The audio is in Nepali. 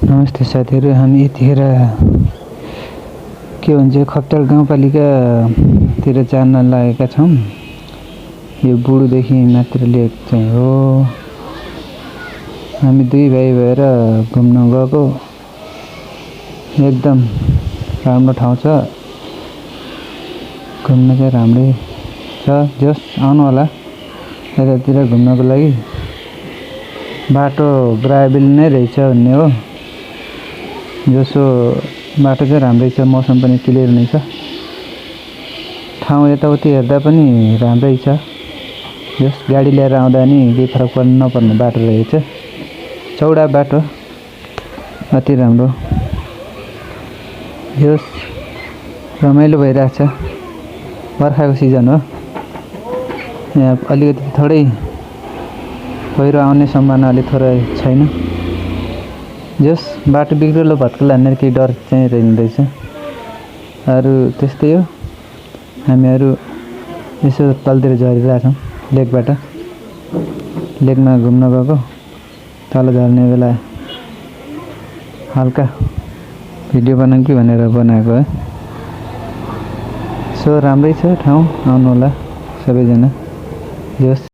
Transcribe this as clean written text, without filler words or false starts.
नमस्ते साथीहरू, हामी यतिखेर के भन्छ खप्टाल गाउँपालिकातिर जान लागेका छौँ। यो बुढोदेखि मात्र लिएको चाहिँ हो। हामी दुई भाइ भएर घुम्न गएको। एकदम राम्रो ठाउँ छ, घुम्न चाहिँ राम्रै छ। जस आउनु होला यतातिर घुम्नको लागि। बाटो ग्राभेल नै रहेछ भन्ने हो। जसो बाटो चाहिँ राम्रै छ, मौसम पनि क्लियर नै छ। ठाउँ यताउति हेर्दा पनि राम्रै छ। जस गाडी लिएर आउँदा नि केही फरक नपर्ने बाटो रहेछ। चौडा बाटो, अति राम्रो। जस रमाइलो भइरहेछ। बर्खाको सिजन हो। यहाँ अलिकति थोरै पहिरो आउने सम्भावना अलि थोरै छैन। जस बाटो बिग्रिलो भत्किला भन्ने केही डर चाहिँ रहँदैछ। अरू त्यस्तै हो। हामीहरू यसो तलतिर झरिरहेछौँ लेकबाट। लेकमा घुम्न गएको। तल झर्ने बेला हल्का भिडियो बनाऊँ कि भनेर बनाएको है। सो राम्रै छ ठाउँ, आउनु होला सबैजना। जस